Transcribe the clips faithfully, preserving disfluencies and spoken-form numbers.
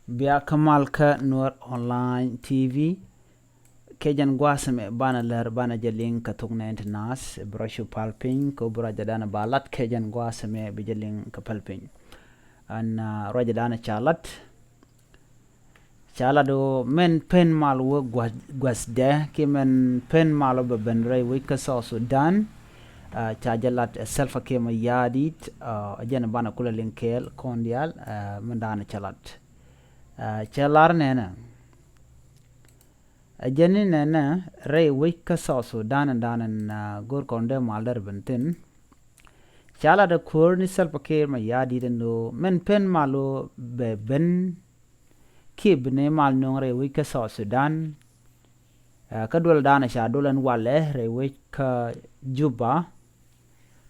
Bia kä mal kä Nuer Online T V. Kɛ jɛn gua̱a̱th mɛ banɛ lär banɛ jɛ liŋ kɛ thok nɛn ti naath, bi rɔ cu pal piny kɛ bi rɔ jɛ danɛ ba lat kɛ jɛn gua̱a̱th mɛ bi jɛ liŋ kɛ pal piny. Ɛn, ah, rɔ jɛ danɛ ca lat. Ca lat ɣöö mɛn pen mal wä gua̱-, gua̱thdɛ kiɛ mɛn pen mal wä bɛ ben rɛy wec kä South Sudan. Ah, ca jɛ lat ɛ Salva Kiir Mayardit, ah, ɛ jɛn banɛ kulɛ liŋ kɛɛl kɔn diaal, ah, mɛn danɛ ca lat. Ah, cɛ lar nɛnɛ. Ɛ jɛn ni nɛnɛ rɛy wec kä South Sudan in danɛ, ah, go̱r kɔn dee mal dɛr ben thi̱n. Ca lat ɛ kuäär ni Salva Kiir Mayardit ɛn ɣöö mɛn pen mal ɣöö bɛ ben kiɛ bi ni mal nöŋ rɛy wec kä South Sudan. Ah, kä duel danɛ ca duel ɛn walɛ rɛy wec kä Juba.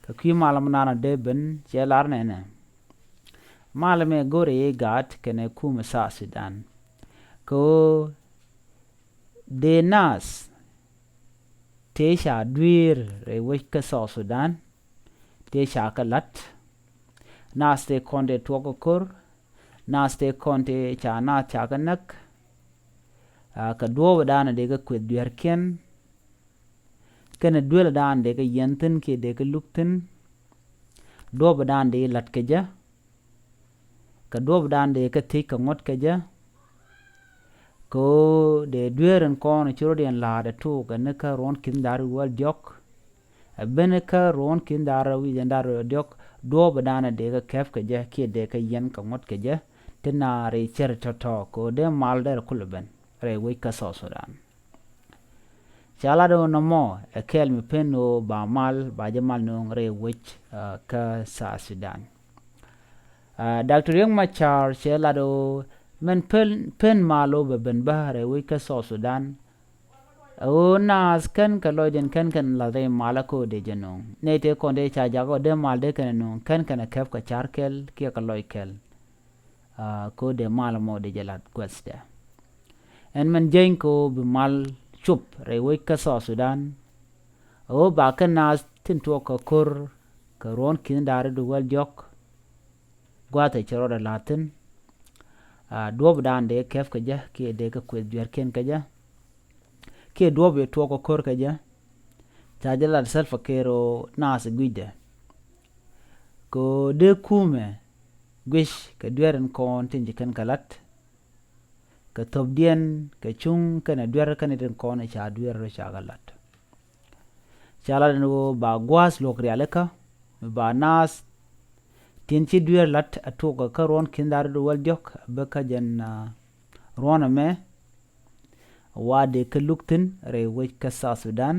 Kɛ kui̱ mal mɛ nanɔ dee ben cɛ lar nɛnɛ. Mal mɛ go̱rɛ i̱ IGAD kɛnɛ kumɛ South Sudan. Kɛ ɣöö dee naath tëë ca dueer rɛy wec kä South Sudan tëë ca kɛ la̱t. Naath tëë kɔn tëë tuɔk kä ko̱r. Naath tëë kɔn tëë ca naath ca kɛ näk. Ah, kɛ duɔ̱ɔ̱p danɛ dee kɛ kueth dueerkiɛn. Kɛnɛ duel dan dee kɛ yiɛn thi̱n kiɛ dee kɛ luk thi̱n. Duɔ̱ɔ̱p dan dee la̱t kɛ jɛ. Kɛ duɔ̱ɔ̱p dan dee kɛ thiec kɛ ŋuɔ̱t kɛ jɛ. Kɛ ɣöö dee dueer in kɔn ci rɔ̱diɛn la̱a̱t ɛ tok ɛn kä ruɔ̱n ki̱n da̱r wäl diɔ̱k. Ɛ ben kä ruɔ̱n ki̱n da̱r wi̱c ɛn da̱r diɔ̱k. Duɔ̱ɔ̱p dan dee kɛ kɛp kɛ jɛ kiɛ dee kɛ yiɛn kɛ ŋuɔ̱t kɛ jɛ. Ti naar i̱ cär tɔ̱tɔ̱ kɛ ɣöö dee mal dɛr kulɛ ben rɛy wec kä South Sudan. Ca lat ɣöö nɔmɔ ɛ kɛɛl mi pen ɣöö ba mal, ba jɛ mal nööŋ rɛy wec, ah, kä South Sudan. Ah, Doctor Riek Machar cɛ lat ɣöö mɛn pen, pen mal ɣöö bɛ ben bä rɛy wec kä South Sudan. Ɛ ɣöö naath kɛn kɛ lɔcdiɛn kɛn kɛn lath rɛy mal kä ɣöö dee jɛ nööŋ. Nɛy tëë kɔn dee ca jakä ɣöö dee mal dee kɛn ɛ nööŋ kɛn kɛn ɛ kɛp kɛ car kɛl kiɛ kɛ lɔc kɛl. Ah, kɛ ɣöö dee mal mɔ dee jɛ lath gua̱thdɛ. Ɛn mɛn jiɛny kɛ ɣöö bi mal cop rɛy wec kä South Sudan. Ɣöö ba kɛ naath tin tuɔk kɛ ko̱r kɛ ruɔ̱n ki̱n da̱r i̱ duwäl diɔ̱k. Gua̱a̱th ɛ cɛ rɔɔdɛ la̱a̱t thi̱n. Ah, duɔ̱ɔ̱p dan dee kɛp kɛ jɛ kiɛ dee kɛ kueth dueerkiɛn kɛ jɛ. Kiɛ duɔ̱ɔ̱p yɛ tuɔk kɛ ko̱r kɛ jɛ. Ca jɛ lat Salva Kiir ɣöö naath gui̱cdɛ. Kɛ ɣöö dee kumɛ guic kɛ dueer in kɔn tin ci kɛn kɛ la̱t. Kɛ thöpdiɛn kɛ cuŋ kɛnɛ duer kɛnɛ tin kɔn ca duer rɔ ca kɛ la̱t. Ca lat ɛn ɣöö ba gua̱a̱th luɔ̱k rialikä mi ba naath tin ci duer la̱t a tuɔk kä ruɔ̱n ki̱n da̱r i̱ duwäl diɔ̱k a bä kä jɛn, ah, ruɔ̱n ɛmɛ. Wa dee kä luk thi̱n rɛy wec kä South Sudan.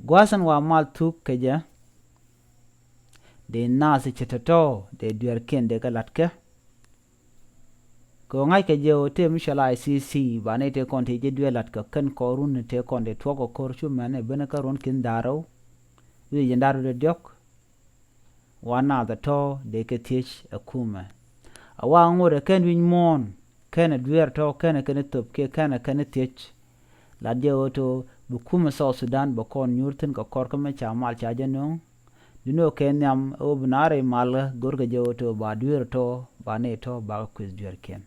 Gua̱a̱th ɛn wa mal thuk kɛ jɛ. Dee naath cɛ tɔ̱tɔ̱ dee dueerkiɛn dee kɛ la̱t kɛ. Kɛ ɣöö ŋa̱ckɛ jɛ ɣöö tëë mi cɔl I C C ba nɛy tëë kɔn tëë jɛ dueer la̱t kɛ kɛn kɔr run tëë kɔn tëë tuɔk kɛ ko̱r cu mɛn ɛ ben kä ruɔ̱n ki̱n da̱r rɛw. Wi̱i̱ jɛn da̱r rɛw dee diɔ̱k. Wa naath ɛ tɔ̱ dee kɛ thiec ɛ kumɛ. A wa ŋot ɛ kɛn wi̱c muɔ̱ɔ̱n kɛn ɛ dueer tɔ̱ kɛn ɛ kɛn ɛ thöp kiɛ kɛn ɛ kɛn ɛ thiec. Lat jɛ ɣöö tɔ̱ bi kumɛ South Sudan bɛ kɔn nyuur thi̱n kɛ kɔr kä mi ca mal ca jɛ nööŋ. Duŋni ɣöö kɛ nhiam ɣöö bi naar i̱ mal ɣä görkɛ jɛ ɣöö tɔ̱ ba dueer tɔ̱ ba nɛy tɔ̱ bakɛ kueth dueerkiɛn.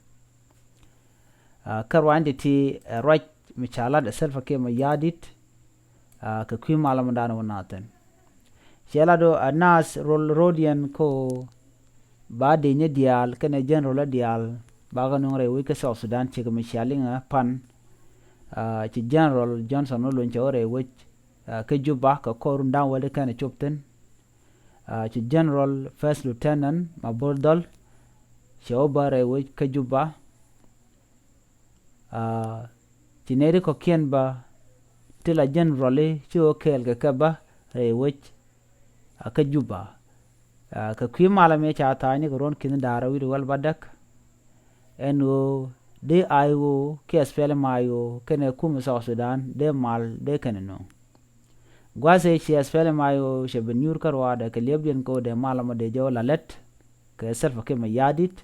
Ah, kä ruany ti ti, eh, ruac mi ca lat ɛ Salva Kiir Mayardit, ah, kɛ kui̱ mal mi dan wä naath thi̱n. Cɛ lat ɣöö a naath rol rodiɛn ko ba di̱ny diaal kɛnɛ general diaal bakɛ nuŋ rɛy wec kä South Sudan cikɛ mi cia liŋ ɛ pan, ah, ci General Johnson Olony cɛ wä rɛy wec, ah, kä Juba kɛ kɔr run da̱ŋ wäl ti kɛn ɛ cop thi̱n. Ah, ci General First Lieutenant Mabor Dhol cɛ wä bä rɛy wec kä Juba. Ah, ci nɛy ti kɔ̱kiɛn bä ti la general i̱ ci ɣöö kɛɛl kɛ kɛ bä rɛy wec, ah, kä Juba. Ah, kɛ kui̱ malä mëë ca tha̱a̱cni kɛ ruɔ̱n ki̱n da̱rä wi̱cdɛ wäl bä däk. Ɛn ɣöö dee I O kiɛ S P L M I O kɛnɛ kumɛ South Sudan dee mal dee kɛnɛ nööŋ. Gua̱a̱th ëë ci S P L M I O cɛ bi nyuur kä ruaadɛ kɛ liɛpdiɛn kɛ ɣöö dee mal ɛmɔ dee jɛ wä la lät kɛ Salva Kiir Mayardit.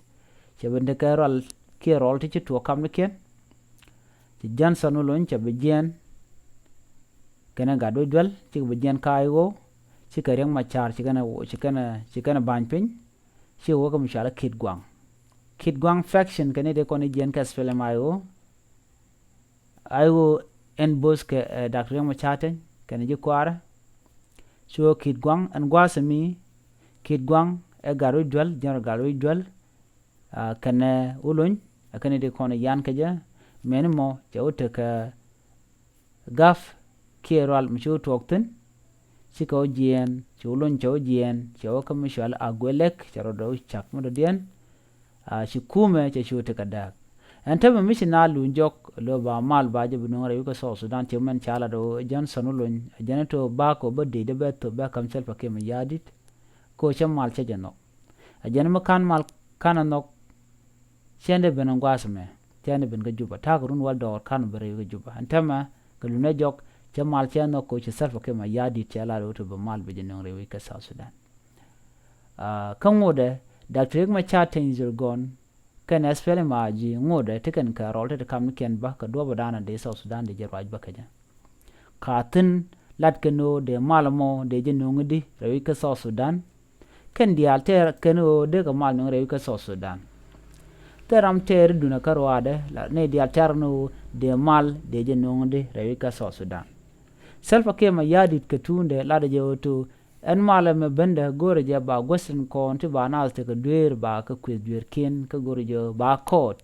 Cɛ bi tekɛ rual kiɛ rɔl ti ci tuɔɔk kamnikiɛn. Ci Johnson Olony cɛ bi jiɛɛn kɛnɛ Gatwec Dual cikɛ bi jiɛɛn kä I O. Cikɛ Riek Machar ci kɛnɛ, ci kɛnɛ, ci kɛnɛ ba̱ny piny. Ci wä kä mi cɔal i̱ Kit Gua̱a̱ŋ. Kitgwang faction kɛnɛ ti kɔn i̱ jiɛn kɛ S P L M I O. I O ɛn bo̱th kɛ, eh, Doctor Riek Machar Teny kɛnɛ ji̱ kuaarɛ. Cu Kitgwang ɛn gua̱a̱th ɛmi, Kitgwang ɛ Gatluak Dual, General Gatluak Dual, ah, kɛnɛ Olony, ɛ kɛnɛ ti kɔn i̱ yan kɛ jɛ, mɛni mɔ cɛ wä tekɛ gaf kiɛ rual mi ci wä tuɔɔk thi̱n. Cikɛ wä jiɛɛn, ci wä lony cɛ wä jiɛɛn, cɛ wä kä mi cual Aguelek, cɛ rɔ dɔw cak mi dɔ̱diɛn. Ah, ci kumɛ cɛ cu tekɛ dääk. Ɛn tämɛ mi ci na luny jɔk, lo̱ ba mal ba jɛ bi nuŋ rɛy wi̱c kä South Sudan, ci mɛn ca lat ɣöö Johnson Olony, ɛ jɛn ɛ to̱ bakɔ bä dec dee bɛ thop bɛ ka̱m Salva Kiir Mayardit. Kɛ ɣöö cɛ mal cɛ jɛ nhɔk. Ɛ jɛn mi ka̱n mal ka̱n ɛ nhɔk, cɛn dee ben ɛn gua̱a̱th ɛmɛ, cɛn dee ben kä Juba. Ta̱a̱ kɛ run wäl dɔɔr ka̱n ben rɛy kä Juba. Ɛn tämɛ kɛ lunɛ jɔk, cɛ mal cɛ nhɔk kɛ ɣöö ci Salva Kiir Mayardit cɛ lat ɣöö te bi mal bi jɛ nöŋ rɛy wi̱c kä South Sudan. Ah, kä ŋotdɛ, Doctor Riek Machar Teny Dhil Gun kɛnɛ S P L M I G ŋotdɛ ti kɛn kɛ rɔl ti ti kam ni kɛn bä kɛ duɔ̱ɔ̱p ɛ da̱a̱n dee South Sudan dee jɛ ruac bä kɛ jɛ. Ka thi̱n lat kɛn ɣöö dee mal mɔ dee jɛ nöŋ i̱di rɛy wi̱c kä South Sudan. Kɛn diaal tɛɛr kɛn ɣöö dee kɛ mal nöŋ rɛy wi̱c kä South Sudan. Thil ram tɛɛr idun ɛ kä ruaadɛ, la nɛy diaal tɛɛr ni ɣöö dee mal dee jɛ nöŋ i̱di rɛy wi̱c kä South Sudan. Salva Kiir Mayardit kɛ tuundɛ latdɛ jɛ ɣöö to ɛn mal ɛmɛ bendɛ go̱rɛ jɛ ba guäth tin kɔn ti ba naath tekɛ dueer ba kɛ kuëth dueerkiɛn kä go̱rɛ jɛ ba kɔɔt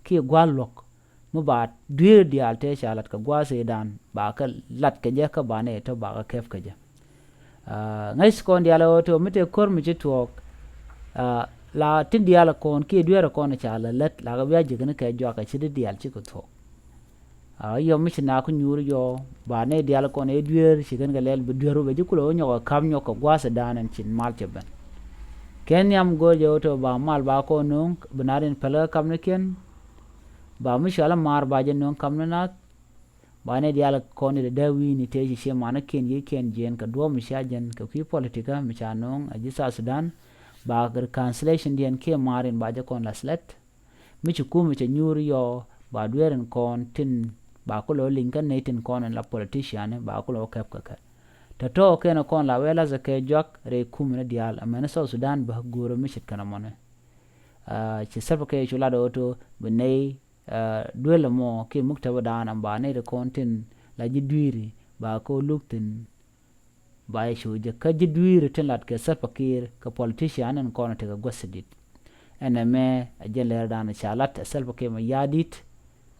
kiɛ gua̱a̱th luɔ̱k mi ba dueer diaal tëë ca lat kɛ gua̱a̱th ëëdan ba kɛ lat kɛ jɛ kä ba nɛy tɔ̱ ba kɛ kɛp kɛ jɛ. Ah, ŋäc kɔn diaal ɛ ɣöö te ɣöö mi tëë ko̱r mi ci tuɔɔk, ah, la tin diaal kɔn kiɛ dueer kɔn ca lät lät la kɛ bia ji̱ kɛn kɛ juak kɛ ci ti diaal cikɛ thuɔ̱k. Ah, yɔ mi ci na ku nyuur yɔ ba nɛy diaal kɔn ɛ dueer ci kɛn kɛ lɛl bi dueer wä bɛ ji̱ kulɛ wä nyɔk ɛ ka̱m nyɔk kɛ gua̱a̱th ëëdan ɛn cin mal cɛ ben. Kɛn nhiam go̱o̱r jɛ ɣöö te ɣöö ba mal ba kɔn nöŋ bi na rin päl kä kamnikiɛn. Ba mi cual ɛ maar ba jɛ nöŋ kamni nath. Ba nɛy diaal kɔn i̱ dee dee wi̱i̱ni tëë ci ciɛ manikiɛn yiëëkiɛn jiɛɛn kɛ duɔ̱ɔ̱p mi cia jɛn kɛ kui̱ politikä mi ca nööŋ ɛ ji̱ South Sudan. Ba reconciliation diɛn kiɛ maarin ba jɛ kɔn la̱th lät. Mi ci kumɛ cɛ nyuur yɔ ba dueer in kɔn tin ba kulɛ wä liŋ kä nɛy tin kɔn in la politician ba kulɛ wä kɛp kɛ kɛ. Tɔ̱tɔ̱ kɛn kɔn la wee la̱thɛ kɛ juak rɛy kumɛ ni diaal ɛmɛn South Sudan bä go̱o̱rä mi ce̱tkɛ nɔmɔni. Ah, ci Salva Kiir cu lat ɣöö to bi nɛy, ah, duel ɛmɔ kiɛ muktäbädan ɛn ba nɛy ti kɔn tin la ji̱ dui̱ri ba kɛ wä luk thi̱n. Ba yɛ cu jɛ kä ji̱ dui̱ri tin lat kɛ Salva Kiir kɛ politician ɛn kɔn tekɛ guäth di̱t. Ɛn ɛmɛ ɛ jɛn lɛrdan ca lat ɛ Salva Kiir Mayardit,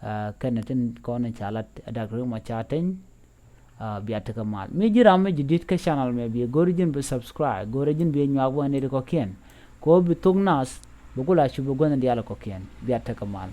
ah, kɛnɛ tin kɔn ca lat ɛ Doctor Riek Machar Teny. Ah, bia tekɛ mal. Mi ji̱ ram mi ji̱ di̱t kä channel mɛ bi go̱ri ji̱n bi subscribe, go̱ri ji̱n bi nyuak bä nɛy ti kɔ̱kiɛn. Kɛ ɣöö bi thok nath bi ku la cup bi guäth diaal kɔ̱kiɛn. Bia tekɛ mal.